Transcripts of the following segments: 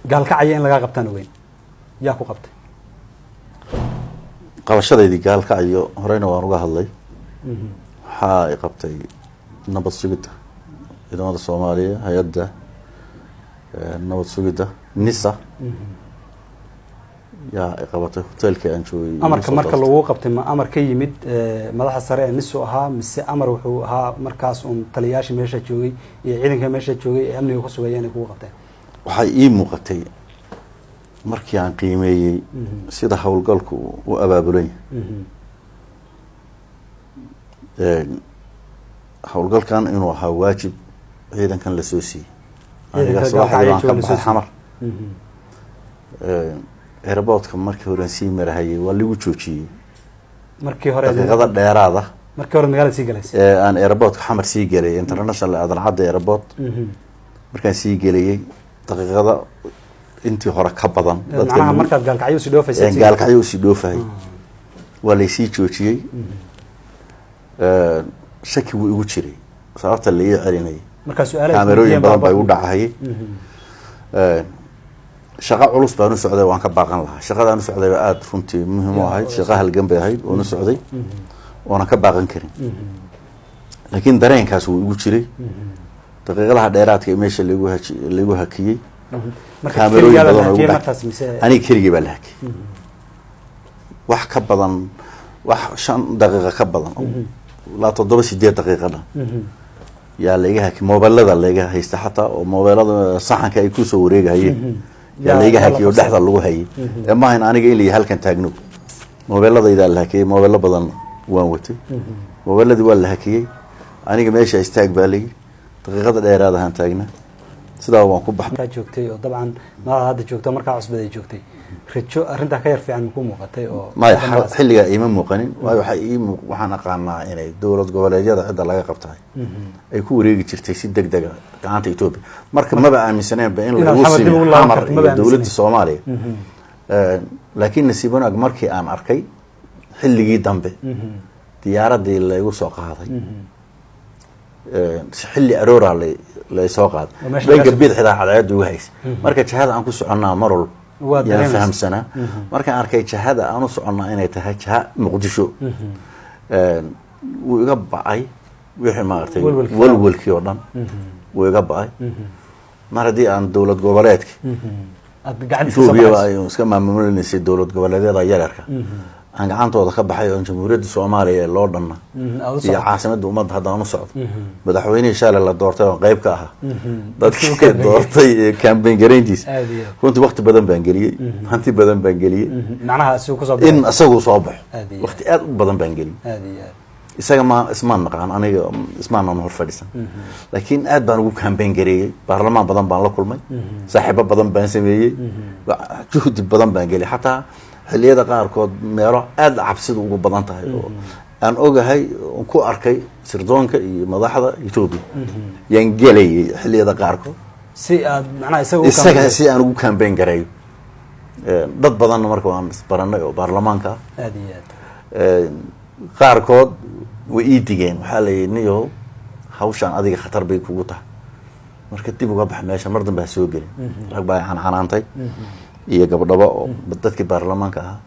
Gaalkacaya in lagaa qabtaan ogeyn, yaa ku qabtay? Qabashadaydii Gaalkacyo horeyna waan uga hadlay. Waxaa i qabtay nabad sugidda ciidamada Soomaaliya, hay-adda nabad sugidda NISA yaa i qabatay hoteelkii aan joogay. Amarka marka lagu qabtay, ma amar ka yimid madaxda sare ee NISA ahaa, mise amar wuxuu ahaa markaas uun taliyayaashii meesha joogay iyo ciidanka meesha joogay ee amniga ku sugaya inay kugu qabteen? Waxay ii muuqatay markii aan qiimeeyey sida howlgalku u abaabulan yahay howlgalkan inuu ahaa waajib ciidankan lasoo siiyey. Aniga subaxdii baan ka baxay Xamar. Airportka markii horen sii marahayay waa lagu joojiyey. Markii hore? Daqiiqada dheeraada. Markii hore magaalada sii galaysa? Ee aan airportka Xamar sii gelay, International Aadan Cadde Airport markaan sii gelayay, daqiiqada intii hore ka badan. Macnaha markaad Gaalkacyo usii dhoofaysa? Gaalkacyo usii dhoofahay waa laysii joojiyey. Shaki wuu igu jiray sababta la ii celinayay. Markaa su-aalaha Kaamerooyin badan baa igu dhacahayay. Shaqo culus baan u socday, waan ka baaqan lahaa. Shaqadaan u socday baa aada runtii muhiim u ahayd, shaqo halgan bay ahayd oon u socday, oonan ka baaqan karin, laakiin dareenkaas wuu igu jiray daqiiqadaha dheeraadka ee meesha lagu haji lagu hakiyey. Kaamerooyin badan oo igu dhacay. Aniga keligii baa la hakiyey wax ka badan, wax 5 daqiiqa ka badan, ilaa 7, 8 daqiiqadha yaa laiga hakiyey. Mobilada laiga haysta xataa, oo mobilada saxanka ay kusoo wareegahayeen yaa laiga hakiyey oo dhexda lagu hayay. Ee maahan aniga in la halkan taagno. Mobiladaydaa la hakiyey, mobilo badan waan watay, mobiladii waa la hakiyey. Aniga meesha istaag baa layi, daqiiqada dheeraad ahaan taagna, sidaa waan ku baxay. Kaa joogtay oo dabcan madaxda hadda joogto markaa cusbad ay joogtay, rajo arrintaa ka yar fiican makuu muuqatay oo? Maya, xilligaa iima muuqanin, waayo waxaa ii muu waxaan aqaanaa inay dowlad goboleedyada cidda laga qabtahay ay ku wareegi jirtay si deg dega gacanta Etoobiya. Marka maba aaminsaneenba in inaad lagu Xamar dib simi ugu laaban Xamar karto, maba iyo dowladda aaminsaneen. Soomaaliya. Laakiin nasiib wanaag, markii aan arkay xilligii dambe diyaaradii laygu soo qaaday, si xilli aroora laysoo qaaday. Oo meesha dhanka laga soo- bidixda cadceedda uga haysa. Marka jihada aan ku soconnaa mar walba Waad yaan dareemaysaa. fahamsanaa. Markaan arkay jihada aan u soconnaa inay tahay jiha Muqdisho, wuu iga ba'ay wixii maaragtay Walwalkii. Walwalkii oo dhan wuu iga ba'ay mar haddii aan dowlad goboleedka aad gacantiisa soo Etoobiya baxayso. ay iska maamulineysay dowlad goboleedyada yaryarka aan gacantooda ka baxay, oo Jamhuuriyadda Soomaaliya ee loo dhanna aad u iyo socoto. caasimadda ummadda haddaan u socdo, madaxweynihii shalay la doortay oon qayb ka ahaa dadkii campaign. doortay ee campaign garayntiisa. Aad iyo aad. Runtii waqti badan baan geliyey, hanti badan baan geliyey. Macnaha si uu kusoo in isagu soo baxo. Aad iyo aad. Waqti aad u badan baan geliyey. Aad iyo aad. Isaga ma ismaan naqaan, aniga ismaanan hor fadhiisan, laakiin aad baan ugu campaign gareeyey. Baarlamaan badan baan la kulmay, saaxiibo badan baan sameeyey, juhdi badan baan geliyey. Xataa xilliyada qaarkood meelo aad cabsidu ugu badan tahay oo aan ogahay oon ku arkay sirdoonka iyo madaxda Etoobiya yaan gelayay xilliyada qaarkood. Si aad macnaha isaga u isaga si aan ugu campaign gareeyo. Dad badanna marka waan isbaranay oo baarlamaanka ah. Aad iyo aad. Qaarkood way ii digeen. Waxaa la yidhi, "Niyow, hawshaan adiga khatar bay kugu tahay, marka dib uga bax meesha, mar dambe ha soo gelin." Rag baa xanxanaantay iyo gabdhaba oo dadkii baarlamaanka ahaa.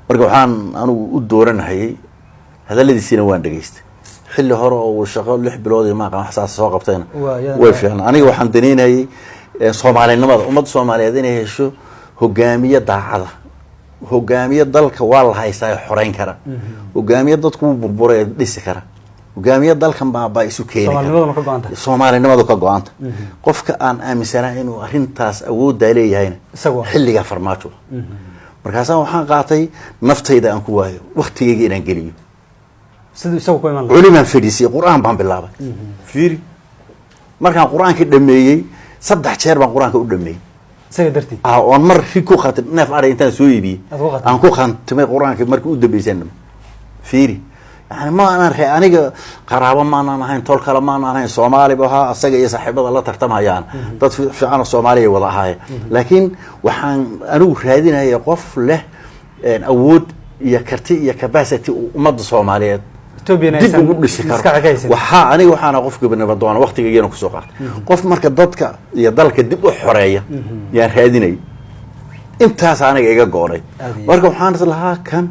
Marka waxaan anigu u dooranahayay, hadalladiisiina waan dhegaystay xilli hore oo uu shaqo 6 bilood iyo maaqan wax saas soo qabtayna. Waa, iyadana- Way fiicnaa. Aniga waxaan daneynayay soomaalinimada, ummadda Soomaaliyeed inay hesho hogaamiye daacada, hogaamiye dalka waa la haystaa ee xoreyn kara, hogaamiye dadku wuu burburay ee dhisi kara, hogaamiye dalkan baabaa isu keeni kara. Soomaalinimaduna ka go-an tahay. Soomaalinimadu ka go-anta. Qofka aan aaminsanaa inuu arrintaas awooddaa leeyahayna Isagu ah. xilligaa Farmaajo. Markaasaa waxaan qaatay naftayda aan ku waayo, waktigayga inaan geliyo. Siduu isagu ku iman lahaa. Culimaan fadhiisiyey, Qur-aan baan bilaabay. Fiiri, markaan Qur-aankii dhameeyey, 3 jeer baan Qur-aanka u dhameeyey. Isaga dartii? Ah, oon mar ri ku khatim, neef ari intaan soo iibiyey Aad ku khatimay? aan ku khatimay Qur-aankii markii u dambeysay. Fiiri, yani ma aanan aniga qaraabo maanaan ahayn, tol kale maanaan ahayn, Soomaali bu ahaa. Asaga iyo saaxiibada la tartamayaan dad fiican oo Soomaaliya wada ahaayeen, laakiin waxaan anigu raadinaya qof leh awood iyo karti iyo capacity uu ummadda Soomaaliyeed Etoobiyana dib aysan ugu dhisi karo. maskaxda ka haysan. Waxaa aniga waxaana qofka nabadoona waqtigaygana kusoo qaatay, qof marka dadka iyo dalka dib u xoreeya yaan raadinay. Intaas aniga iga go'nay. Aad iyo Marka waxaan is lahaa kan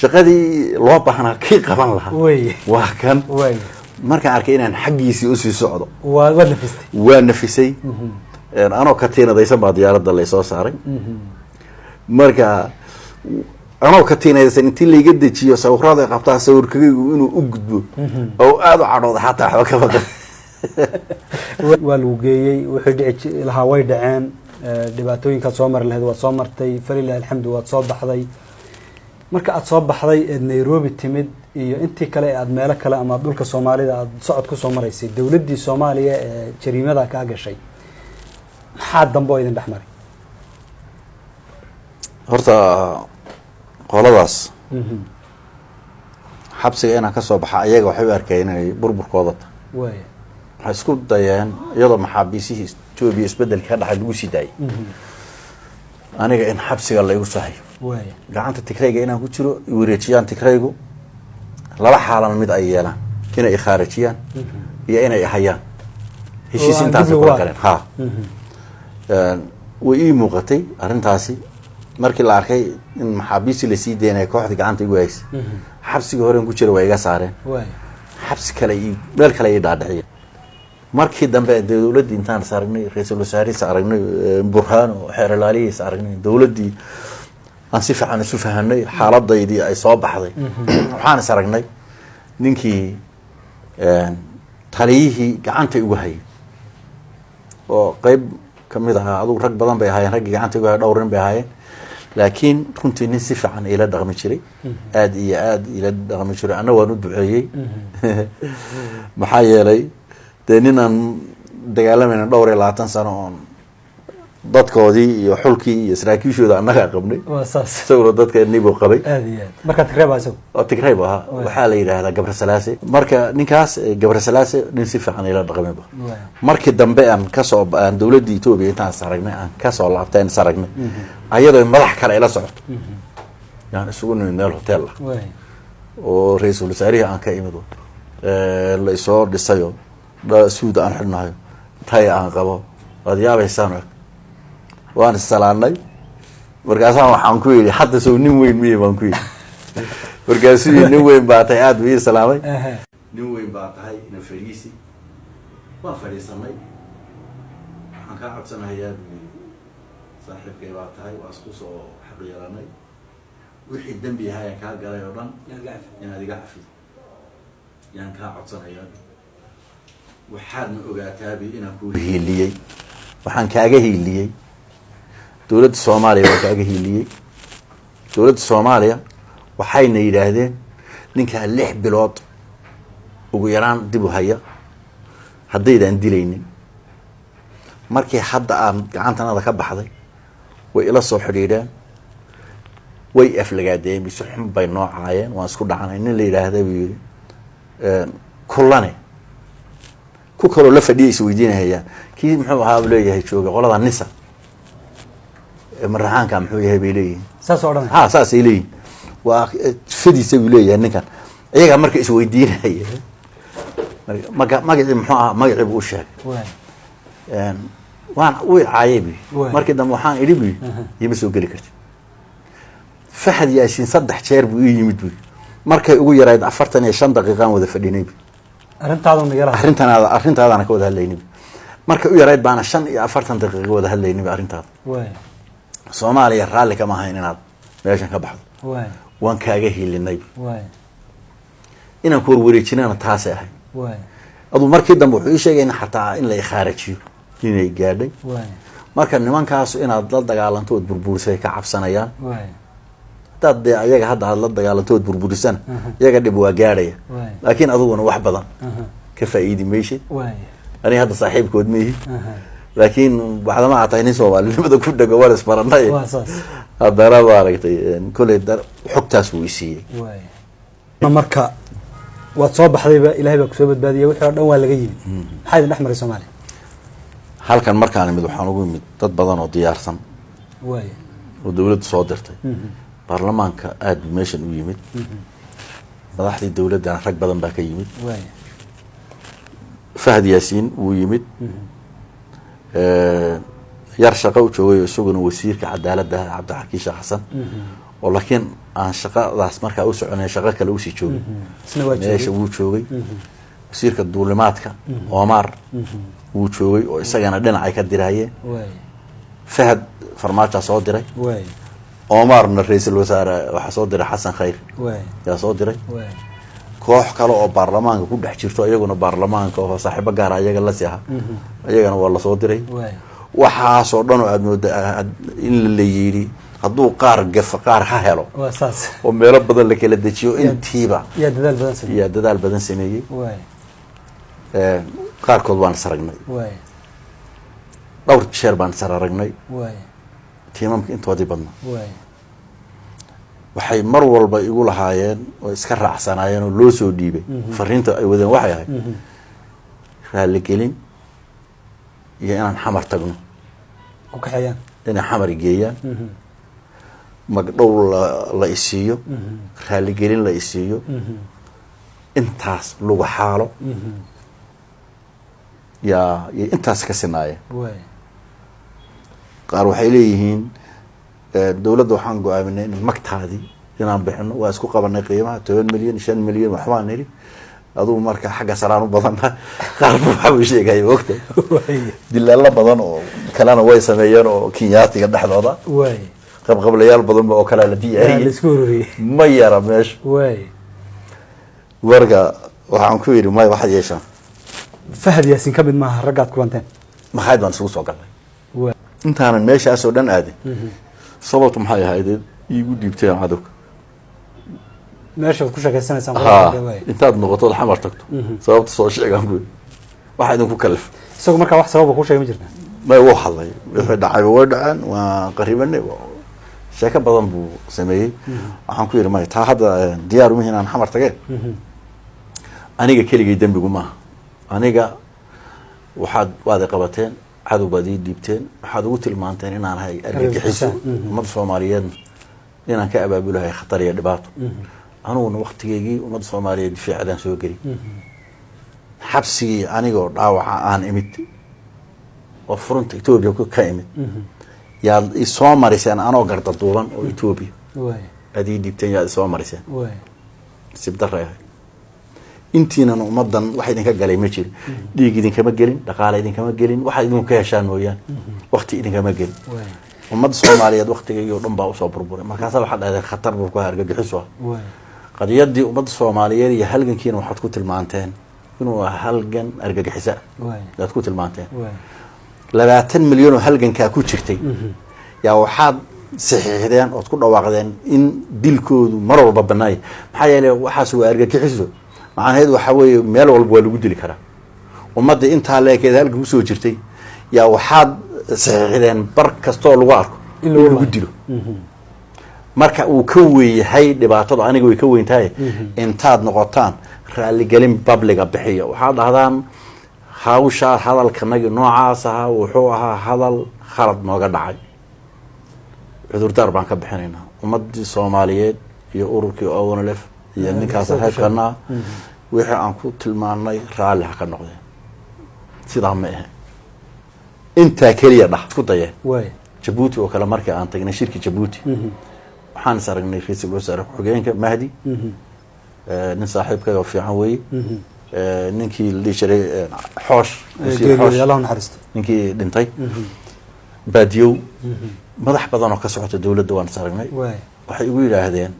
shaqadii loo baahnaa kii qaban lahaa Wey. waa kan. Way. Markaan arkay inaan xaggiisii usii socdo, Waad nafistay. Waa nafisay. Anoo katiinadaysan baa diyaaradda laysoo saaray. Marka anoo katiinadaysan intii layga dejiyo, sawirada ay qabtaa sawirkaygu inuu u gudbo oo aada u cadhooda, xataa waxba ka maqan. Waa lagu geeyey, wixii dhici lahaa way dhaceen. Dhibaatooyinkaad soo mari lahayd waad soo martay, falilahi alxamdu, waad soo baxday. Marka aad soo baxday eed Nairobi timid iyo intii kale ee aad meelo kale ama dhulka Soomaalida aad socod kusoo maraysay, dowladdii Soomaaliya ee jariimada kaa gashay maxaa dambe oo idin dhex maray? Horta qoladaas xabsiga inaan ka soo baxa ayaga waxay u arkeen inay burburkooda tahay. Waxay isku dayeen, iyadoo maxaabiisihii Etoobiya isbedelka ka dhacay lagu sii daayay, aniga in xabsiga laygu soo hayo, gacanta Tigrayga inaan ku jiro, wareejiyaan Tigraygu. Laba xaalan mid ay yeelaan: inay ikhaarijiyaan iyo inay ihayaan. Heshiis Oo aan intaasay dib kula lagu galeen. Ha, way ii muuqatay arrintaasi markii la arkay in maxaabiistii lasii deynaya. Kooxdii gacanta igu haysay xabsigii horen ku jira waa iga saareen, xabsi kale ii meel kale ii dhaadhiciyeen. Markii dambe dowladdii intaan is aragnay, ra-iisul wasaarihiis aragnay, Burhaan oo xeer ilaalihiis aragnay, dowladdii aan si fiican isu fahanay, xaaladaydii ay soo baxday, waxaan is aragnay ninkii taliyihii gacanta igu hayay oo qeyb kamid ahaa. Adugu rag badan bay ahaayeen raggii gacanta igu hayay, dhowr nin bay ahaayeen, laakiin runtii nin si fiican ila dhaqmi jiray, aad iyo aad ila dhaqmi jiray. Anna waan u duceeyey, maxaa yeelay dee nin aan dagaalamayna dhowr iyo 20 sano oon dadkoodii iyo xulkii iyo saraakiishooda annagaa qabnay, Waa saas. isaguna dadka nibuu qabay. Aad iyo aad. Markaa Tigree baa isagu? Oo Tigray bu ahaa. Waxaa la yidhaahdaa Gabrasalaase. Marka ninkaas Gabrasalaase nin si fiican ila dhaqmay bu. Markii dambe aan kasoo aan dowladda Etoobiya intaan is aragnay, aan kasoo laabtay, aan is aragnay ayadoo madax kale ila socoto, yaan isugu nimid meel hotel ah oo ra-iisul wasaarihii aan ka imid, la isoo dhisayo, suud aan xidhnayo, tay aan qabo, waad yaabaysaan. Eg waan issalaanay. Markaasaan waxaan ku yidhi, "Hadda sow nin weyn miye?" baan ku yidhi. Markaasuu yidhi, "Nin weyn baa tahay." Aad buu ii salaamay. "Nin weyn baa tahay, ina fadhiisi." Waan fadhiisanay. "Waxaan kaa codsanahayaa," buu yidhi, "saaxiibkay baa tahay, waa isku soo xaq yeelanay, wixii dembi ahaa kaa galay oo dhan inaad iga cafido yaan kaa codsanayaa. Waxaadna ogaataabi inaan ku hiiliyey. Waxaan kaaga hiiliyey dowladda Soomaaliya, waa kaaga hiiliyey dowladda Soomaaliya. Waxayna yidhaahdeen ninkaa 6 bilood ugu yaraan dib u haya haddaydaan dilaynin. Markii hadda aan gacantanada ka baxday, way ila soo xidhiidheen, way aflagaadeen, mise xun bay noo caayeen, waan isku dhacanay. Nin la yidhaahda," buu yidhi, "kulane ku kaloo la fadhiya isweydiinahayaan kii muxuu ahaa?" buu leeyahay, jooga qolada NISA maraxaanka muxuu yahay, bay leeyihiin. Saas oo dhan. Ha, saasay leeyihin. Waa fadiisa buu leeyahay ninkan. Iyagaa marka isweydiinaya magacii muxuu ahaa. Magacii buu u sheegay. Waan way caayay bu. Markii dambe waxaan idhi," bu, "ima soo geli kartid." Fahad Yaasiin 3 jeer buu ii yimid buy. Markay ugu yarayd 45 daqiiqaan wada fadhinay bu. Arrintaadu nagala hadlay. Arrintaadana ka wada hadlaynay bu. Markay u yarayd baana 45 daqiiqo wada hadlaynay bu arrintaada. Soomaaliya raalli kama ahayn inaad meeshan ka baxdo. Waan kaaga hilinay. Inaan ku warwareejinana taasay ahayd." Aduu markii dambe wuxuu ii sheegay in xataa in la ikhaarajiyo inay gaadhay. Marka nimankaas inaad la dagaalanto ood burburisay ka cabsanayaan. Haddaad dee ayaga hadda aad la dagaalanto ood burburisana, iyaga dhib waa gaadhaya, laakiin adiguna wax badan ka faa'iidi maysid. Aniga hadda saaxiibkood ma ihi, laakiin bacdama aad tahay nin Soomaalinimada ku dhego, waan isbaranay. Waa saas. Haddana maaragtay kolley xogtaas wuu isiiyey. Marka waad soo baxdayba, Ilahay baa kusoo badbaadiyay, wixii oo dhan waa laga yimid. Maxaa idin dhex maray Soomaaliya? Halkan markaan imid, waxaan ugu imid dad badan oo diyaarsan oo dawladdu soo dirtay. Baarlamaanka aada buu meeshan u yimid. Madaxdii dowladdana rag badan baa ka yimid. Waay. Fahad Yaasiin wuu yimid. Yar shaqo u joogay isaguna wasiirka cadaaladda ah, Cabdixakiin Sheekh Xasan, oo laakiin aan shaqadaas markaa u soconay, shaqo kale usii joogay. Isna waa meesha joogay. Wuu joogay. Wasiirka duulimaadka Omar wuu joogay, oo isagana dhinacay ka dirahayeen. Fahad Farmaajaa soo diray. Omarna ra-iisul wasaare waxaa soo diray Xasan Khayr. Yaa soo diray. Koox kale oo baarlamaanka ku dhex jirto, iyaguna baarlamaanka oo saaxiibo gaara ayaga lasi ahaa, iyagana waa lasoo diray. Waxaasoo dhan oo aada mooda in la yidhi hadduu qaar gafo qaar ha helo, Waa saas. oo meelo badan la kala dejiyo intiiba. Yaa dadaal badan sameeyey. Yaa dadaal badan sameeyey. Qaarkood waan is aragnay. Dhowr jeer baan is aragnay. Tiimamka intoodii badna waxay mar walba igu lahaayeen oo iska raacsanaayeen oo loo soo dhiibay fariinta ay wadeen waxay ahayd raaligelin iyo inaan Xamar tagno. Ku kaxeeyaan. Inay Xamar geeyaan, magdhow la isiiyo, raaligelin la isiiyo, intaas lagu xaalo. Yaa yay intaas ka sinaayeen. Qaar waxay leeyihiin dowladda waxaan go-aaminay in magtaadii inaan bixino. Waa isku qabanay qiimaha, 10 milyan, 5 milyan waxbaan nidhi. Adugu marka xagga saraan u badanna qaarba waxbuu sheegaya, ogta. Dilaalo badan oo kalena way sameeyeen oo Kenyaatiga dhexdooda qabqablayaal badanba oo kalea la Yaa diyaariyey. La isku ururiyey. Ma yara meesha. Marka waxaan ku yidhi, maya, waxaad yeeshaan. Fahad Yaasin ka mid maaha raggaad kulanteen? Maxayd baan isugu soo galnay. Intaanan meeshaasoo dhan aadin, sababtu maxay ahayd iigu dhiibteen cadowga? Meesha waad ku sheekeysanaysaan. Ha, intaad noqotood Xamar tagto, sababta soo sheegaan bu waxaa idinku kalif. Isagu markaa wax sababa kuu sheegay ma jirta? May, wuu hadlay. Wixii dhacayba way dhaceen, waan qaribanay, sheeko badan buu sameeyey. Waxaan ku yidhi, maya, taa hadda diyaar umihi inaan Xamar tageen. Aniga keligay dembigu maaha. Aniga waxaad waad i qabateen, cadow baad ii dhiibteen, waxaad ugu tilmaanteen inaan ahay argagixiso, ummadda Soomaaliyeedna inaan ka abaabulahay khatar iyo dhibaato. Aniguna waktigeygii ummadda Soomaaliyeed difaacadaan soo geli. Xabsigii anigoo dhaawaca aan imid oo furunta Etoobiya ka imid yaad isoo mariseen, anoo gardaduuban oo Etoobiya aad ii dhiibteen yaad isoo mariseen. Nasiib darray ahayd. Intiinan ummaddan wax idinka galay ma jirin. Dhiig idinkama gelin, dhaqaale idinkama gelin, waxaad idinku ka heshaan mooyaane wakti idinkama gelin. Ummadda Soomaaliyeed waktigaygii o dhan baa usoo burburay. Markaasaa waxaad dhahdeen khatar buu ku argagixiso ah. Qadiyadii ummadda Soomaaliyeed iyo halgankiina waxaad ku tilmaanteen inuu ah halgan argagixisa yaad ku tilmaanteen. 20 milyan oo halgankaa ku jirtay yaa waxaad saxiixdeen ood ku dhawaaqdeen in dilkoodu mar walba banaaya. Maxaa yeelay waxaas waa argagixiso, macnaheedu waxaa weeye meel walba waa lagu dili karaa. Ummadda intaa leekeed halgan kusoo jirtay yaa waxaad saxiixdeen bar kastoo lagu arko in in lagu lagu laayo. dilo. Marka uu ka weynyahay dhibaatadu, aniga way ka weyn tahay. Intaad noqotaan raaligelin babliga bixiya, waxaad dhahdaan hawshaa hadalkanagii noocaas ahaa wuxuu ahaa hadal khalad nooga dhacay, cudurdaar baan ka bixinaynaa ummadii Soomaaliyeed iyo ururkii ONLF iyo ninkaas saaxiibkanaa. Wixii aan ku tilmaanay raalli ha ka noqdeen, sidaa ma ahe. Intaa keliya dhah, isku dayeen. Jabuuti oo kale markii aan tagnay shirki Jabuuti, waxaan is aragnay ra-iisul wasaare ku-xigeenka Mahdi, nin saaxiibkay oo fiican weeye. Ninkii la dhihi jiray Xoosh, wasiir Xoosh, Geeriyooday, Allah u naxariisto. Ninkii dhintay Baadiyow, madax badan oo ka socota dowladda waan is aragnay. Waxay igu yidhaahdeen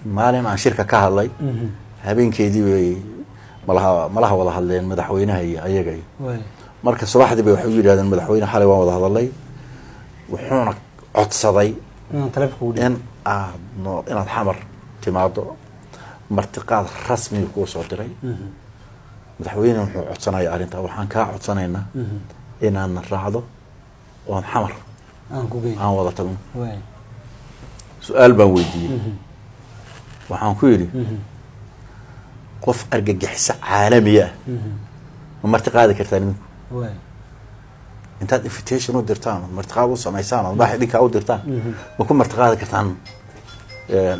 maalin aan shirka ka hadlay habeenkeedii bay malaha wada hadleen madaxweynaha iyo ayaga iyo marka subaxdii bay waxay ugu yidhahdeen, madaxweyne xalay waan wada hadalay, wuxuuna codsaday inaan taleefonka ugu dhiibin. In aad no inaad Xamar timaado, martiqaad rasmiga kuu soo diray. Madaxweyne wuxuu codsanaya arrintaa, waxaan kaa codsanaynaa inaadna raacdo oon Xamar aan ku geyn, aan wada tagno. Su-aal baan weydiiyey. Waxaan ku yidhi, qof argagixiso caalamiya ah ma marti qaadi kartaa niminku? Intaad invitation u dirtaan ood martiqaad u samaysaan ood madax idinkaa u dirtaan, ma ku martiqaadi kartaan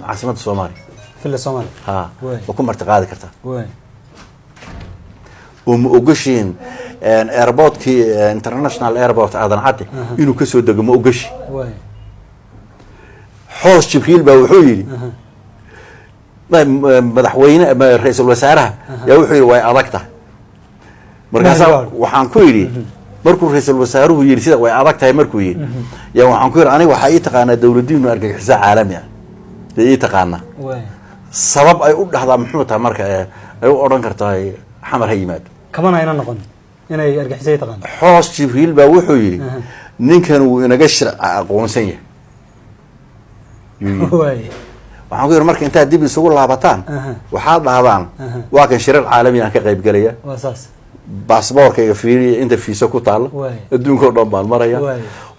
caasimadda Soomaaliya? Villa Soomaaliya. Ha. Waay. Ma ku marti qaadi kartaa? Waay. Oo ma ogashiin airportkii, international airport Aadan Cadde, inuu kasoo dego ma ogashi? Waay. Xoos Jibriil baa wuxuu yidhi, madaxweyne, ra-iisul wasaaraha yaa wuxuu yidhi way adag tahay. Markaasaa Mahdi. waxaan ku yidhi, markuu ra-iisul wasaaruhu yidhi sida way adag tahay markuu yidhi, yaa waxaan ku yidhi, aniga waxaa ii taqaanaa dowladiinu argagixiso caalami ah dee ii taqaanaa. Sabab ay u dhahdaa muxuu tahay marka ay u odhan kartahay Xamar ha yimaado? Kamana ayna noqon inay argixisay taqaan. Xoos Jibriil baa wuxuu yidhi, ninkan wuu inaga shirca aqoonsan yahay, yuu yidhi. Waxaan ku yidhi, marka intaad dib isugu laabataan, waxaad dhahdaan, waa kan shirar caalami aan ka qayb gelaya, Waa saas. baasboorkayga fiiriya, inta fiisa ku taalla, adduunka oo dhan baan maraya.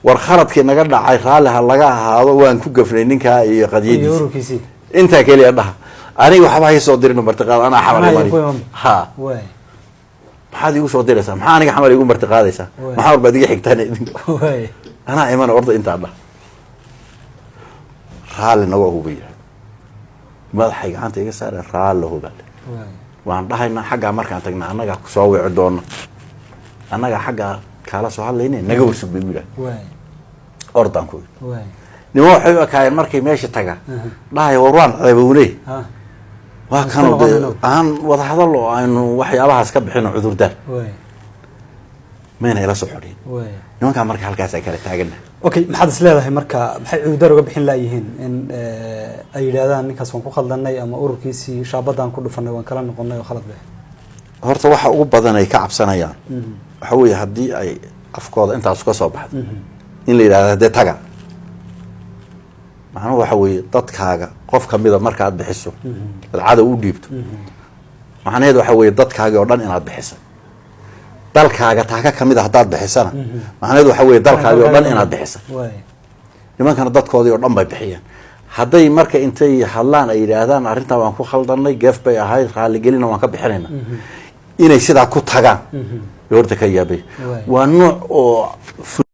War khaladkii naga dhacay raalli ha laga ahaado, waan ku gafnay ninkaa iyo iyo qadiyadiisa. Ururkiisii. Intaa keliya dhaha, aniga waxba hay soo dirin martiqaad, anaa Xamar Anaa imani. ku iman. Ha. Maxaad igu soo diraysaa? Maxaa aniga Xamar igu martiqaadaysaa? Maxaa war baad iga xigtaan idinku? Anaa imana, orda intaa dhah, raalli naga huba yahay, madaxay gacanta iga saare, raalli huba. Waan dhahaynaa xaggaa markaan tagna, annagaa kusoo wici doona, annagaa xaggaa kaala soo hadlayne, naga warsug bay u yidhaha. Ordaan ku yidhi. Nima waxay u ekaayeen markay meesha taga dhahay, war waan ceebowney, waa Aan isku kanu dee noqonayno. Aan wada hadal oo aynu waxyaabahaas ka bixino cudurdaar. Mayna ila soo xodhin nimankaa. Marka halkaas ay kala taagana. Okay, maxaad is leedahay marka, maxay cudurdaar uga bixin laayihiin in ay yidhaahdaan ninkaas waan ku khaldanay ama ururkiisii shaabadaan ku dhufanay, waan kala noqonay oo khalad be? Horta waxa ugu badan ay ka cabsanayaan waxa weeye, haddii ay afkooda intaas ka soo baxdo in la yidhahdo dee taga, macnuhu waxa weeye dadkaaga qof kamida markaad bixiso, aad cadow u dhiibto, macnaheedu waxa weeye dadkaagii oo dhan inaad bixisay. Dalkaaga taaka kamida haddaad bixisana, macnaheedu waxa weeye dalkaagii oo dhan inaad bixisay. Nimankana dadkoodii oo dhan bay bixiyeen. Hadday marka intay hadlaan ay yidhaahdaan arrintaa waan ku khaldanay, geef bay ahayd, raaligelina waan ka bixinayna, inay sidaa ku tagaan bay horta ka yaabay. Waa nooc oo